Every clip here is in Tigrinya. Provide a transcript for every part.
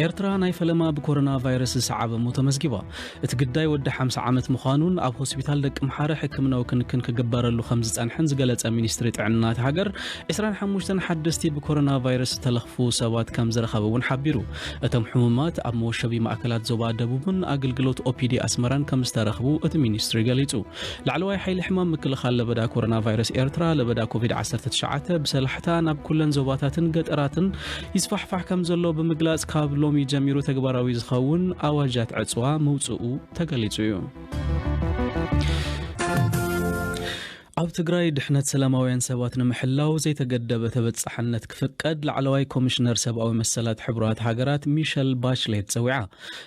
ኤርትራ ናይ ፈለማ ብኮሮና ቫይረስ ዝሰዓበ ሞት ተመዝጊባ። እቲ ግዳይ ወዲ ሓምሳ ዓመት ምዃኑን ኣብ ሆስፒታል ደቂ ምሓረ ሕክምናዊ ክንክን ክግበረሉ ከም ዝጸንሐን ዝገለጸ ሚኒስትሪ ጥዕና እታ ሃገር፣ ዕስራን ሓሙሽተን ሓደስቲ ብኮሮና ቫይረስ ዝተለኽፉ ሰባት ከም ዝረኸበ እውን ሓቢሩ። እቶም ሕሙማት ኣብ መወሸቢ ማእከላት ዞባ ደቡብን ኣገልግሎት ኦፒዲ ኣስመራን ከም ዝተረኽቡ እቲ ሚኒስትሪ ገሊጹ። ላዕለዋይ ሓይሊ ሕማም ምክልኻል ለበዳ ኮሮና ቫይረስ ኤርትራ፣ ለበዳ ኮቪድ ዓሰርተ ትሽዓተ፣ ብሰላሕታ ናብ ኩለን ዞባታትን ገጠራትን ይስፋሕፋሕ ከም ዘሎ ብምግላጽ፣ ካብ ሎሚ ጀሚሩ ተግባራዊ ዝኸውን ኣዋጃት ዕጽዋ ምውጽኡ ተገሊጹ እዩ። ኣብ ትግራይ ድሕነት ሰላማውያን ሰባት ንምሕላው ዘይተገደበ ተበጻሕነት ክፍቀድ ላዕለዋይ ኮሚሽነር ሰብኣዊ መሰላት ሕቡራት ሃገራት ሚሸል ባችሌት ጸዊዓ።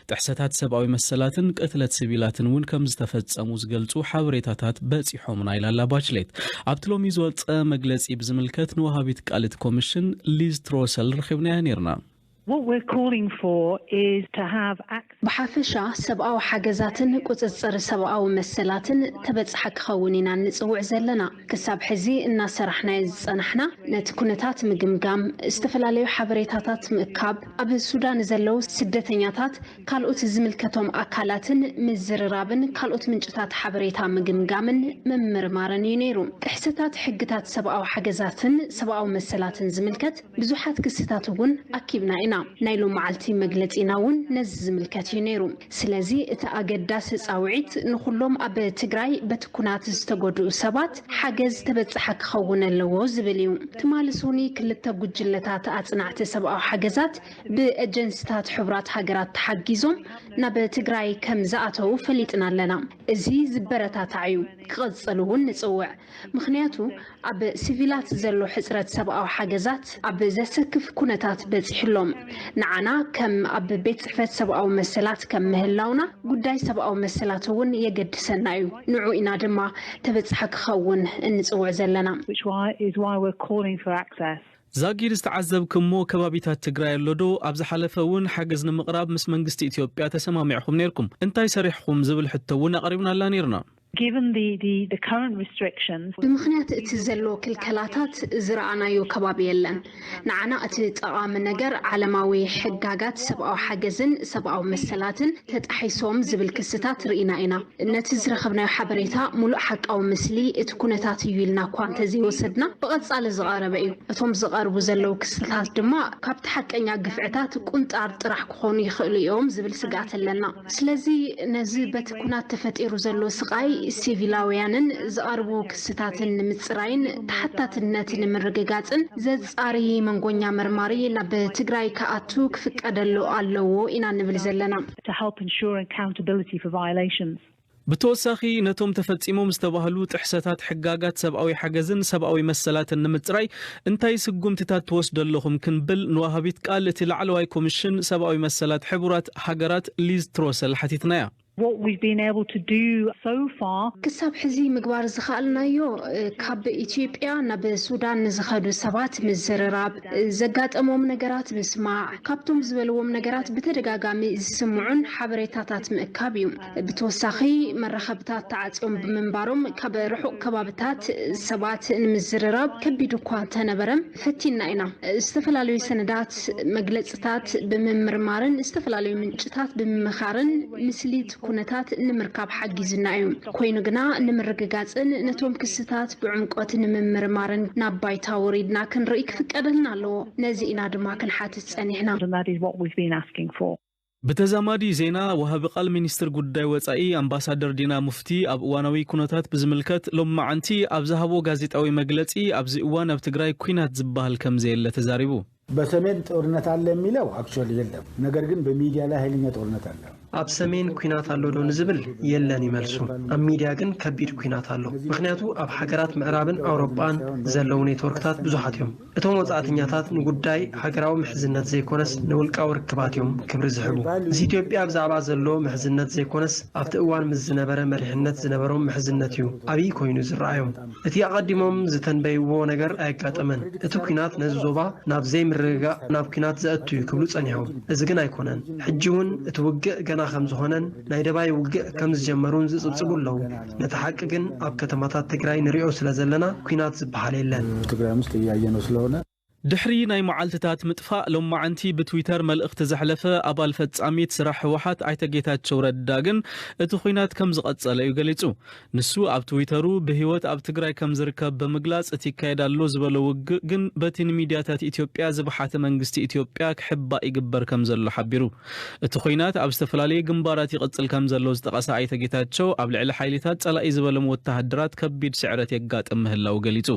ጥሕሰታት ሰብኣዊ መሰላትን ቅትለት ሲቪላትን እውን ከም ዝተፈጸሙ ዝገልጹ ሓበሬታታት በጺሖምና ኢላ ኣላ ባችሌት። ኣብቲ ሎሚ ዝወጸ መግለጺ ብዝምልከት ንወሃቢት ቃል እቲ ኮሚሽን ሊዝ ትሮሰል ረኺብናያ ነይርና። What we're calling for is to have access ብሓፈሻ ሰብኣዊ ሓገዛትን ቁጽጽር ሰብኣዊ መሰላትን ተበጻሒ ክኸውን ኢና ንጽውዕ ዘለና። ክሳብ ሕዚ እናሰራሕናዮ ዝጸናሕና ነቲ ኩነታት ምግምጋም፣ ዝተፈላለዩ ሓበሬታታት ምእካብ፣ ኣብ ሱዳን ዘለዉ ስደተኛታት ካልኦት ዝምልከቶም ኣካላትን ምዝርራብን ካልኦት ምንጭታት ሓበሬታ ምግምጋምን ምምርማርን እዩ ነይሩ። ጥሕሰታት ሕግታት ሰብኣዊ ሓገዛትን ሰብኣዊ መሰላትን ዝምልከት ብዙሓት ክስታት እውን ኣኪብና ኢና። ናይ ሎም መዓልቲ መግለጺና እውን ነዚ ዝምልከት እዩ ነይሩ። ስለዚ እቲ ኣገዳሲ ጻውዒት ንኹሎም ኣብ ትግራይ በቲ ኩናት ዝተጎድኡ ሰባት ሓገዝ ተበጻሒ ክኸውን ኣለዎ ዝብል እዩ። ትማሊ ሶኒ ክልተ ጉጅለታት ኣጽናዕቲ ሰብኣዊ ሓገዛት ብኤጀንሲታት ሕቡራት ሃገራት ተሓጊዞም ናብ ትግራይ ከም ዝኣተዉ ፈሊጥና ኣለና። እዚ ዝበረታታዕ እዩ። ክቐጽል እውን ንጽውዕ። ምኽንያቱ ኣብ ሲቪላት ዘሎ ሕጽረት ሰብኣዊ ሓገዛት ኣብ ዘሰክፍ ኩነታት በጺሕሎም። ንዓና ከም ኣብ ቤት ጽሕፈት ሰብኣዊ መሰላት ከም ምህላውና ጉዳይ ሰብኣዊ መሰላት እውን የገድሰና እዩ። ንዑ ኢና ድማ ተበጻሒ ክኸውን እንጽውዕ ዘለና። Which why is why we're calling for access. ዛጊድ ዝተዓዘብክሞ ከባቢታት ትግራይ ኣሎ ዶ? ኣብ ዝሓለፈ እውን ሓገዝ ንምቕራብ ምስ መንግስቲ ኢትዮጵያ ተሰማሚዕኹም ነይርኩም። እንታይ ሰሪሕኹም ዝብል ሕቶ እውን ኣቕሪብናላ ነይርና። Given the, the, the current restrictions, ብምኽንያት እቲ ዘሎ ክልከላታት ዝረኣናዮ ከባቢ የለን። ንዓና እቲ ጠቓሚ ነገር ዓለማዊ ሕጋጋት ሰብኣዊ ሓገዝን ሰብኣዊ መሰላትን ተጣሒሶም ዝብል ክስታት ርኢና ኢና። ነቲ ዝረኸብናዮ ሓበሬታ ሙሉእ ሓቃዊ ምስሊ እቲ ኩነታት እዩ ኢልና እኳ እንተዘይወሰድና፣ ብቐጻሊ ዝቐረበ እዩ። እቶም ዝቐርቡ ዘለዉ ክስታት ድማ ካብቲ ሓቀኛ ግፍዕታት ቁንጣር ጥራሕ ክኾኑ ይኽእሉ እዮም ዝብል ስግኣት ኣለና። ስለዚ ነዚ በቲ ኩናት ተፈጢሩ ዘሎ ስቓይ ሲቪላውያንን ዝቐርቡ ክስታትን ንምጽራይን ተሓታትነት ንምርግጋጽን ዘጻሪ መንጎኛ መርማሪ ናብ ትግራይ ክኣቱ ክፍቀደሉ ኣለዎ ኢና ንብል ዘለና። To help ensure accountability for violations. ብተወሳኺ ነቶም ተፈጺሞም ዝተባህሉ ጥሕሰታት ሕጋጋት ሰብኣዊ ሓገዝን ሰብኣዊ መሰላትን ንምጽራይ እንታይ ስጉምትታት ትወስዱ ኣለኹም ክንብል ንወሃቢት ቃል እቲ ላዕለዋይ ኮሚሽን ሰብኣዊ መሰላት ሕቡራት ሃገራት ሊዝ ትሮሰል ሓቲትናያ። What we've been able to do so far ክሳብ ሕዚ ምግባር ዝኸኣልናዮ፣ እ፣ ካብ ኢትዮጵያ ናብ ሱዳን ንዝኸዱ ሰባት ምዝርራብ፣ እ፣ ዘጋጠሞም ነገራት ምስማዕ፣ ካብቶም ዝበልዎም ነገራት ብተደጋጋሚ ዝስምዑን ሓበሬታታት ምእካብ እዩ። ብተወሳኺ መራኸብታት ተዓጽዮም ብምንባሮም ካብ ርሑቕ ከባብታት ሰባት ንምዝርራብ ከቢድ እኳ እንተነበረ ፈቲና ኢና። ዝተፈላለዩ ሰነዳት፣ መግለጽታት ብምምርማርን ዝተፈላለዩ ምንጭታት ብምምኻርን ምስሊት ኩነታት ንምርካብ ሓጊዙና እዩ። ኮይኑ ግና ንምርግጋጽን ነቶም ክስታት ብዕምቆት ንምምርማርን ናብ ባይታ ወሪድና ክንርኢ ክፍቀደልና ኣለዎ። ነዚ ኢና ድማ ክንሓትት ጸኒሕና። And that is what we've been asking for. ብተዛማዲ ዜና፣ ወሃቢ ቃል ሚኒስትር ጉዳይ ወጻኢ ኣምባሳደር ዲና ሙፍቲ ኣብ እዋናዊ ኩነታት ብዝምልከት ሎማዓንቲ ኣብ ዝሃቦ ጋዜጣዊ መግለጺ፣ ኣብዚ እዋን ኣብ ትግራይ ኲናት ዝበሃል ከም ዘየለ ተዛሪቡ። በሰሜን ጦርነት አለ የሚለው actually የለም። ነገር ግን በሚዲያ ላይ ኃይለኛ ጦርነት አለ። ኣብ ሰሜን ኲናት ኣሎ ዶ ንዝብል የለን ይመልሱ። ኣብ ሚዲያ ግን ከቢድ ኲናት ኣሎ። ምኽንያቱ ኣብ ሃገራት ምዕራብን ኣውሮጳን ዘለዉ ኔትወርክታት ብዙሓት እዮም። እቶም ወጻእተኛታት ንጉዳይ ሃገራዊ ምሕዝነት ዘይኮነስ ንውልቃዊ ርክባት እዮም ክብሪ ዝህቡ። ምስ ኢትዮጵያ ብዛዕባ ዘሎ ምሕዝነት ዘይኮነስ ኣብቲ እዋን ምስ ዝነበረ መሪሕነት ዝነበሮም ምሕዝነት እዩ ኣብይ ኮይኑ ዝረኣዮም። እቲ ኣቐዲሞም ዝተንበይዎ ነገር ኣየጋጠመን። እቲ ኲናት ነዚ ዞባ ናብ ዘይምርግጋእ፣ ናብ ኲናት ዘእቱ እዩ ክብሉ ጸኒሖም። እዚ ግን ኣይኮነን። ሕጂ እውን እቲ ውግእ ገና ከም ዝኾነን ናይ ደባይ ውግእ ከም ዝጀመሩን ዝጽብጽቡ ኣለዉ። ነቲ ሓቂ ግን ኣብ ከተማታት ትግራይ ንሪኦ ስለ ዘለና ኲናት ዝበሃል የለን። ትግራይ ውስጥ እያየነው ስለሆነ ድሕሪ ናይ መዓልትታት ምጥፋእ፣ ሎማዓንቲ ብትዊተር መልእኽቲ ዘሕለፈ ኣባል ፈጻሚት ስራሕ ህወሓት ኣይተ ጌታቸው ረዳ ግን፣ እቲ ኲናት ከም ዝቐጸለ እዩ ገሊጹ። ንሱ ኣብ ትዊተሩ፣ ብህይወት ኣብ ትግራይ ከም ዝርከብ ብምግላጽ፣ እቲ ይካየድ ኣሎ ዝበሎ ውግእ ግን በቲ ንሚድያታት ኢትዮጵያ ዝበሓተ መንግስቲ ኢትዮጵያ ክሕባእ ይግበር ከም ዘሎ ሓቢሩ። እቲ ኲናት ኣብ ዝተፈላለየ ግንባራት ይቕጽል ከም ዘሎ ዝጠቐሰ ኣይተ ጌታቸው፣ ኣብ ልዕሊ ሓይልታት ጸላኢ ዝበሎም ወተሃደራት ከቢድ ስዕረት የጋጥም ምህላው ገሊጹ።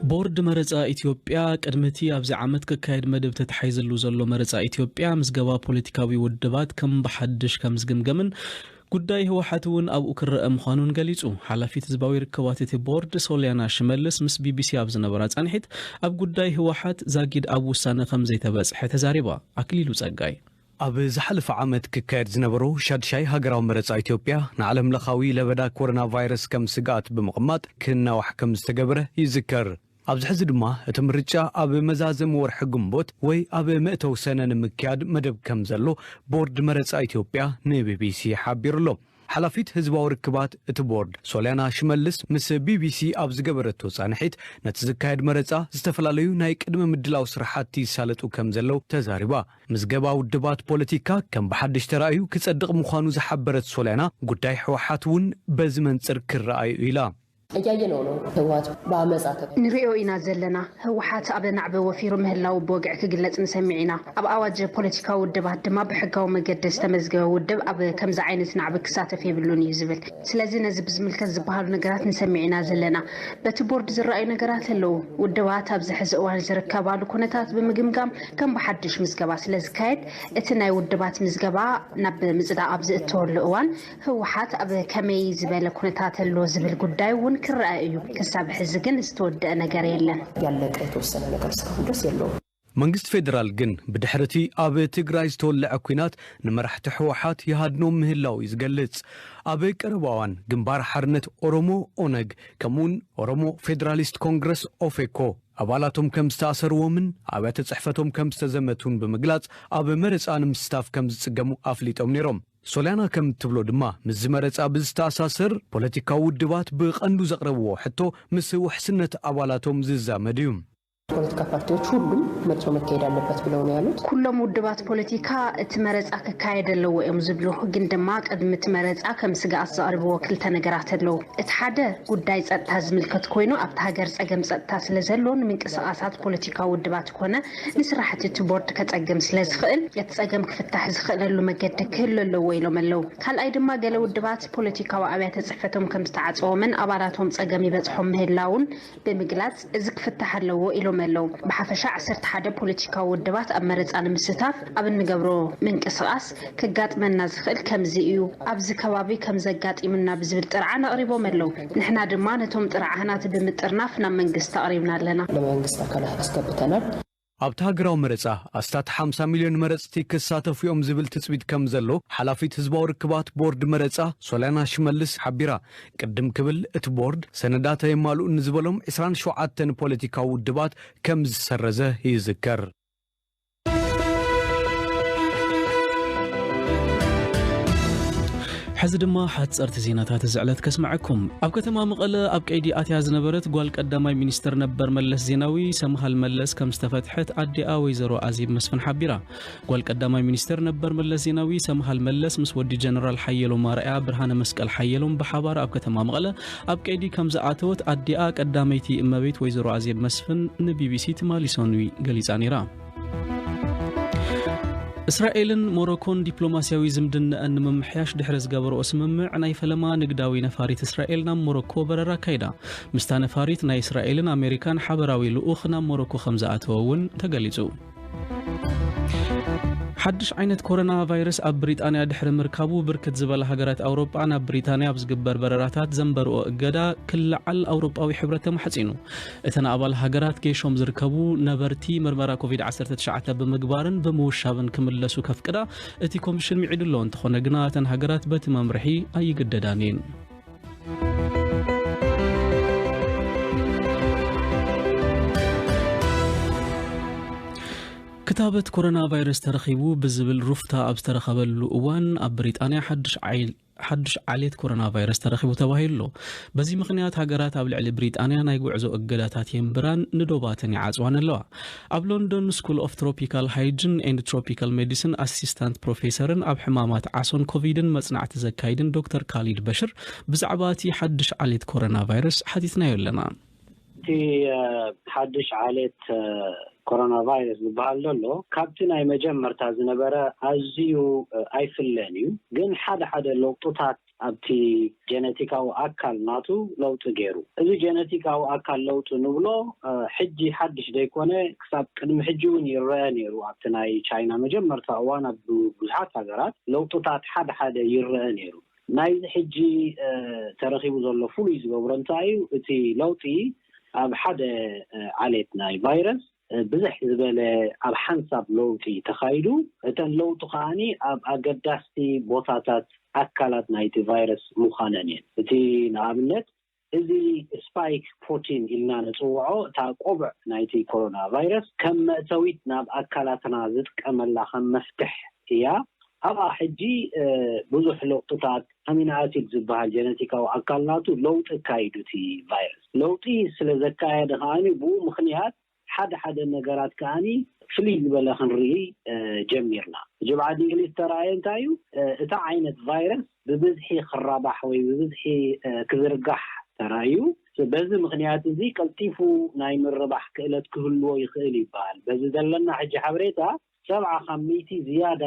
ቦርድ መረጻ ኢትዮጵያ፣ ቅድሚ እቲ ኣብዚ ዓመት ክካየድ መደብ ተታሒዝሉ ዘሎ መረጻ ኢትዮጵያ፣ ምዝገባ ፖለቲካዊ ውድባት ከም ብሓድሽ ከም ዝግምገምን፣ ጉዳይ ህወሓት እውን ኣብኡ ክረአ ምዃኑን ገሊጹ። ሓላፊት ህዝባዊ ርክባት እቲ ቦርድ ሶልያና ሽመልስ ምስ ቢቢሲ ኣብ ዝነበራ ጻንሒት፣ ኣብ ጉዳይ ህወሓት ዛጊድ ኣብ ውሳነ ከም ዘይተበጽሐ ተዛሪባ። ኣክሊሉ ጸጋይ። ኣብ ዝሓለፈ ዓመት ክካየድ ዝነበሮ ሻድሻይ ሃገራዊ መረጻ ኢትዮጵያ፣ ንዓለም ለኻዊ ለበዳ ኮሮና ቫይረስ ከም ስግኣት ብምቕማጥ ክናዋሕ ከም ዝተገበረ ይዝከር። ኣብዚ ሕዚ ድማ እቲ ምርጫ ኣብ መዛዘሚ ወርሒ ግንቦት ወይ ኣብ መእተዊ ሰነ ንምክያድ መደብ ከም ዘሎ ቦርድ መረጻ ኢትዮጵያ ንቢቢሲ ሓቢሩ ኣሎ። ሓላፊት ህዝባዊ ርክባት እቲ ቦርድ ሶልያና ሽመልስ ምስ ቢቢሲ ኣብ ዝገበረቶ ጻንሒት፣ ነቲ ዝካየድ መረጻ ዝተፈላለዩ ናይ ቅድመ ምድላው ስራሓት ይሳለጡ ከም ዘለዉ ተዛሪባ። ምዝገባ ውድባት ፖለቲካ ከም ብሓድሽ ተራእዩ ክጸድቕ ምዃኑ ዝሓበረት ሶልያና፣ ጉዳይ ህወሓት እውን በዚ መንጽር ክረኣዩ ኢላ። እያየነው ነው። ህወሓት በአመፃ ተገ- ንሪኦ ኢና ዘለና። ህወሓት ኣብ ናዕቢ ወፊሩ ምህላው ብወግዒ ክግለጽ ንሰሚዕ ኢና። ኣብ ኣዋጅ ፖለቲካዊ ውድባት ድማ ብሕጋዊ መገዲ ዝተመዝገበ ውድብ ኣብ ከምዚ ዓይነት ናዕቢ ክሳተፍ የብሉን እዩ ዝብል። ስለዚ ነዚ ብዝምልከት ዝበሃሉ ነገራት ንሰሚዕ ኢና ዘለና። በቲ ቦርድ ዝረኣዩ ነገራት ኣለዉ። ውድባት ኣብዚ ሕዚ እዋን ዝርከባሉ ኩነታት ብምግምጋም ከም ብሓድሽ ምዝገባ ስለ ዝካየድ እቲ ናይ ውድባት ምዝገባ ናብ ምጽዳቕ ኣብ ዝእተወሉ እዋን ህወሓት ኣብ ከመይ ዝበለ ኩነታት ኣሎ ዝብል ጉዳይ እውን ክረኣ እዩ። ክሳብ ሕዚ ግን ዝተወደአ ነገር የለን። ያለቀ የተወሰነ ነገር እስካሁን ድረስ የለውም። መንግስቲ ፌዴራል ግን ብድሕሪ እቲ ኣብ ትግራይ ዝተወለዐ ኲናት ንመራሕቲ ህወሓት ይሃድኖም ምህላው እዩ ዝገልጽ። ኣብ ቀረባ እዋን ግንባር ሓርነት ኦሮሞ ኦነግ ከምኡውን ኦሮሞ ፌዴራሊስት ኮንግረስ ኦፌኮ ኣባላቶም ከም ዝተኣሰርዎምን ኣብያተ ጽሕፈቶም ከም ዝተዘመቱን ብምግላጽ ኣብ መረጻ ንምስታፍ ከም ዝጽገሙ ኣፍሊጦም ነይሮም። ሶልያና ከም እትብሎ ድማ ምስዚ መረጻ ብዝተኣሳሰር ፖለቲካዊ ውድባት ብቐንዱ ዘቕረብዎ ሕቶ ምስ ውሕስነት ኣባላቶም ዝዛመድ እዩ። ፖለቲካ ፓርቲዎች ሁሉም መርጫው መካሄድ አለበት ብለው ነው ያሉት። ኩሎም ውድባት ፖለቲካ እቲ መረጻ ክካየድ ኣለዎ እዮም ዝብሉ፣ ግን ድማ ቅድሚ እቲ መረጻ ከም ስግኣት ዘቕርብዎ ክልተ ነገራት ኣለዉ። እቲ ሓደ ጉዳይ ጸጥታ ዝምልከት ኮይኑ ኣብቲ ሃገር ጸገም ጸጥታ ስለ ዘሎ ንምንቅስቓሳት ፖለቲካዊ ውድባት ኮነ ንስራሕቲ እቲ ቦርድ ከጸግም ስለ ዝኽእል እቲ ጸገም ክፍታሕ ዝኽእለሉ መገዲ ክህሉ ኣለዎ ኢሎም ኣለዉ። ካልኣይ ድማ ገለ ውድባት ፖለቲካዊ ኣብያተ ጽሕፈቶም ከም ዝተዓጸዎምን ኣባላቶም ጸገም ይበጽሖም ምህላውን ብምግላጽ እዚ ክፍታሕ ኣለዎ ኢሎም ኣለዉ። ብሓፈሻ ዓሰርተ ሓደ ፖለቲካዊ ውድባት ኣብ መረጻ ንምስታፍ ኣብ እንገብሮ ምንቅስቓስ ክጋጥመና ዝኽእል ከምዚ እዩ፣ ኣብዚ ከባቢ ከም ዘጋጢሙና ብዝብል ጥርዓን ኣቕሪቦም ኣለዉ። ንሕና ድማ ነቶም ጥርዓናት ብምጥርናፍ ናብ መንግስቲ ኣቕሪብና ኣለና። ለመንግስት አካላት አስገብተናል። ኣብቲ ሃገራዊ መረጻ ኣስታት ሓምሳ ሚልዮን መረጽቲ ክሳተፉ እዮም ዝብል ትጽቢት ከም ዘሎ ሓላፊት ህዝባዊ ርክባት ቦርድ መረጻ ሶልያና ሽመልስ ሓቢራ። ቅድም ክብል እቲ ቦርድ ሰነዳት ኣየማልኡን ንዝበሎም ዕስራን ሸውዓተን ፖለቲካዊ ውድባት ከም ዝሰረዘ ይዝከር። ሕዚ ድማ ሓጸርቲ ዜናታት እዚ ዕለት ከስምዐኩም። ኣብ ከተማ መቐለ ኣብ ቀይዲ ኣትያ ዝነበረት ጓል ቀዳማይ ሚኒስትር ነበር መለስ ዜናዊ፣ ሰምሃል መለስ፣ ከም ዝተፈትሐት ኣዲኣ ወይዘሮ ኣዜብ መስፍን ሓቢራ። ጓል ቀዳማይ ሚኒስትር ነበር መለስ ዜናዊ፣ ሰምሃል መለስ፣ ምስ ወዲ ጀነራል ሓየሎም ኣርኣያ ብርሃነ መስቀል ሓየሎም ብሓባር ኣብ ከተማ መቐለ ኣብ ቀይዲ ከም ዝኣተወት ኣዲኣ ቀዳመይቲ እመቤት ወይዘሮ ኣዜብ መስፍን ንቢቢሲ ትማሊ ሰኑይ ገሊጻ ነይራ። እስራኤልን ሞሮኮን ዲፕሎማስያዊ ዝምድነኣን ንምምሕያሽ ድሕሪ ዝገበርኦ ስምምዕ፣ ናይ ፈለማ ንግዳዊ ነፋሪት እስራኤል ናብ ሞሮኮ በረራ ኣካይዳ። ምስታ ነፋሪት ናይ እስራኤልን ኣሜሪካን ሓበራዊ ልኡኽ ናብ ሞሮኮ ከም ዝኣተወ እውን ተገሊጹ። ሓድሽ ዓይነት ኮሮና ቫይረስ ኣብ ብሪጣንያ ድሕሪ ምርካቡ፣ ብርክት ዝበላ ሃገራት ኣውሮጳ ናብ ብሪጣንያ ኣብ ዝግበር በረራታት ዘንበርኦ እገዳ ክለዓል ኣውሮጳዊ ሕብረት ተማሕጺኑ። እተን ኣባል ሃገራት ጌሾም ዝርከቡ ነበርቲ ምርመራ ኮቪድ ዓሰርተ ትሽዓተ ብምግባርን ብምውሻብን ክምለሱ ከፍቅዳ እቲ ኮሚሽን ምዒዱ ኣሎ። እንተኾነ ግና እተን ሃገራት በቲ መምርሒ ኣይግደዳን እየን። ክታበት ኮሮና ቫይረስ ተረኺቡ ብዝብል ሩፍታ ኣብ ዝተረኸበሉ እዋን ኣብ ብሪጣንያ ሓድሽ ዓይል ሓዱሽ ዓሌት ኮሮና ቫይረስ ተረኺቡ ተባሂሉ ኣሎ። በዚ ምኽንያት ሃገራት ኣብ ልዕሊ ብሪጣንያ ናይ ጉዕዞ እገዳታት የንብራን ንዶባተን ይዓጽዋን ኣለዋ። ኣብ ሎንዶን ስኩል ኦፍ ትሮፒካል ሃይጅን ኤንድ ትሮፒካል ሜዲሲን ኣሲስታንት ፕሮፌሰርን ኣብ ሕማማት ዓሶን ኮቪድን መጽናዕቲ ዘካይድን ዶክተር ካሊድ በሽር ብዛዕባ እቲ ሓድሽ ዓሌት ኮሮና ቫይረስ ሓቲትናዮ ኣለና። እቲ ሓድሽ ዓሌት ኮሮና ቫይረስ ዝበሃል ዘሎ ካብቲ ናይ መጀመርታ ዝነበረ ኣዝዩ ኣይፍለን እዩ። ግን ሓደ ሓደ ለውጥታት ኣብቲ ጀነቲካዊ ኣካል ናቱ ለውጢ ገይሩ። እዚ ጀነቲካዊ ኣካል ለውጢ ንብሎ ሕጂ ሓድሽ ዘይኮነ፣ ክሳብ ቅድሚ ሕጂ እውን ይረአ ነይሩ። ኣብቲ ናይ ቻይና መጀመርታ እዋን ኣብ ብዙሓት ሃገራት ለውጥታት ሓደ ሓደ ይረአ ነይሩ። ናይዚ ሕጂ ተረኺቡ ዘሎ ፍሉይ ዝገብሮ እንታይ እዩ? እቲ ለውጢ ኣብ ሓደ ዓሌት ናይ ቫይረስ ብዝሕ ዝበለ ኣብ ሓንሳብ ለውጢ ተኻይዱ። እተን ለውጢ ከዓኒ ኣብ ኣገዳስቲ ቦታታት ኣካላት ናይቲ ቫይረስ ምዃነን እየን። እቲ ንኣብነት እዚ ስፓይክ ፕሮቲን ኢልና ንፅውዖ፣ እታ ቆብዕ ናይቲ ኮሮና ቫይረስ ከም መእተዊት ናብ ኣካላትና ዝጥቀመላ ከም መፍትሕ እያ። ኣብኣ ሕጂ ብዙሕ ለውጥታት፣ ኣሚኖ ኣሲድ ዝበሃል ጀነቲካዊ ኣካል ናቱ ለውጢ ኣካይዱ እቲ ቫይረስ። ለውጢ ስለ ዘካየደ ከዓኒ ብኡ ምኽንያት ሓደ ሓደ ነገራት ከዓኒ ፍልይ ዝበለ ክንርኢ ጀሚርና። ጅብዓት እንግሊዝ ተረኣየ እንታይ እዩ? እታ ዓይነት ቫይረስ ብብዝሒ ክራባሕ ወይ ብብዝሒ ክዝርጋሕ ተራእዩ። በዚ ምኽንያት እዚ ቀልጢፉ ናይ ምርባሕ ክእለት ክህልዎ ይኽእል ይበሃል። በዚ ዘለና ሕጂ ሓበሬታ ሰብዓ ካብ ሚእቲ ዝያዳ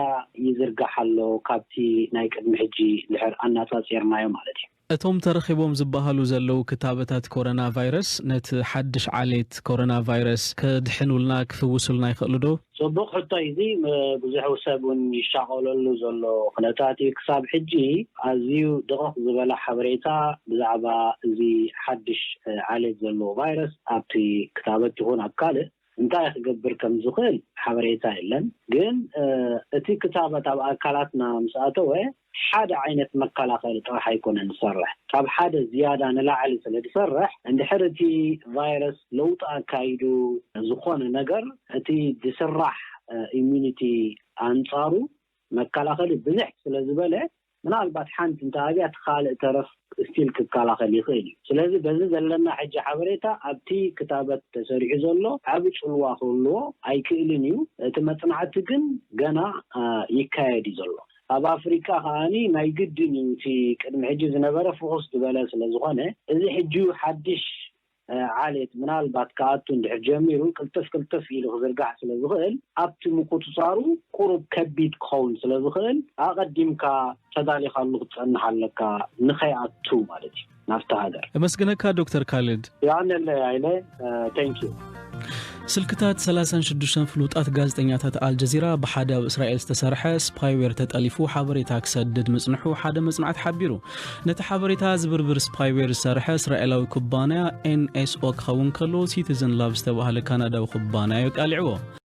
ይዝርጋሕ ኣሎ፣ ካብቲ ናይ ቅድሚ ሕጂ ድሕር ኣናጻጺርናዮ ማለት እዩ። እቶም ተረኺቦም ዝበሃሉ ዘለዉ ክታበታት ኮሮና ቫይረስ ነቲ ሓድሽ ዓሌት ኮሮና ቫይረስ ከድሕኑልና ክፍውሱልና ይኽእሉ ዶ? ጽቡቕ ሕቶ እዩ። እዚ ብዙሕ ሰብ እውን ይሻቐለሉ ዘሎ ኩነታት እዩ። ክሳብ ሕጂ ኣዝዩ ድቕቕ ዝበለ ሓበሬታ ብዛዕባ እዚ ሓድሽ ዓሌት ዘለዎ ቫይረስ ኣብቲ ክታበት ይኹን ኣብ ካልእ እንታይ ክገብር ከም ዝኽእል ሓበሬታ የለን። ግን እቲ ክታበት ኣብ ኣካላትና ምስ ኣተወ ሓደ ዓይነት መከላኸሊ ጥራሕ ኣይኮነን ዝሰርሕ፣ ካብ ሓደ ዝያዳ ንላዕሊ ስለ ዝሰርሕ፣ እንድሕር እቲ ቫይረስ ለውጢ ኣካይዱ ዝኾነ ነገር፣ እቲ ዝስራሕ ኢሚዩኒቲ ኣንጻሩ መከላኸሊ ብዝሕ ስለ ዝበለ፣ ምናልባት ሓንቲ እንተ ኣብያ እቲ ካልእ ተረፍ ስቲል ክከላኸል ይኽእል እዩ። ስለዚ በዚ ዘለና ሕጂ ሓበሬታ ኣብቲ ክታበት ተሰሪሑ ዘሎ ዓቢ ጽልዋ ክህልዎ ኣይክእልን እዩ። እቲ መጽናዕቲ ግን ገና ይካየድ እዩ ዘሎ። ኣብ ኣፍሪቃ ከዓኒ ናይ ግድን እዩ፣ እቲ ቅድሚ ሕጂ ዝነበረ ፍኹስ ዝበለ ስለ ዝኾነ፣ እዚ ሕጂ ሓድሽ ዓሌት ምናልባት ክኣቱ እንድሕር ጀሚሩ፣ ቅልጥፍ ቅልጥፍ ኢሉ ክዝርጋሕ ስለ ዝኽእል፣ ኣብቲ ምቁጽጻሩ ቁሩብ ከቢድ ክኸውን ስለ ዝኽእል፣ ኣቐዲምካ ተዳሊኻሉ ክትጸንሕ ኣለካ፣ ንኸይኣቱ ማለት እዩ ናብቲ ሃገር። እመስግነካ ዶክተር ካልድ። የቐንየለይ ኣይለ። Thank you። ስልክታት ሰላሳን ሽዱሽተን ፍሉጣት ጋዜጠኛታት ኣልጀዚራ ብሓደ ኣብ እስራኤል ዝተሰርሐ ስፓይዌር ተጠሊፉ ሓበሬታ ክሰድድ ምጽንሑ ሓደ መጽናዕቲ ሓቢሩ። ነቲ ሓበሬታ ዝብርብር ስፓይዌር ዝሰርሐ እስራኤላዊ ኩባንያ ኤንኤስኦ ክኸውን ከሎ፣ ሲቲዝን ላብ ዝተባህለ ካናዳዊ ኩባንያ እዩ ኣቃሊዕዎ።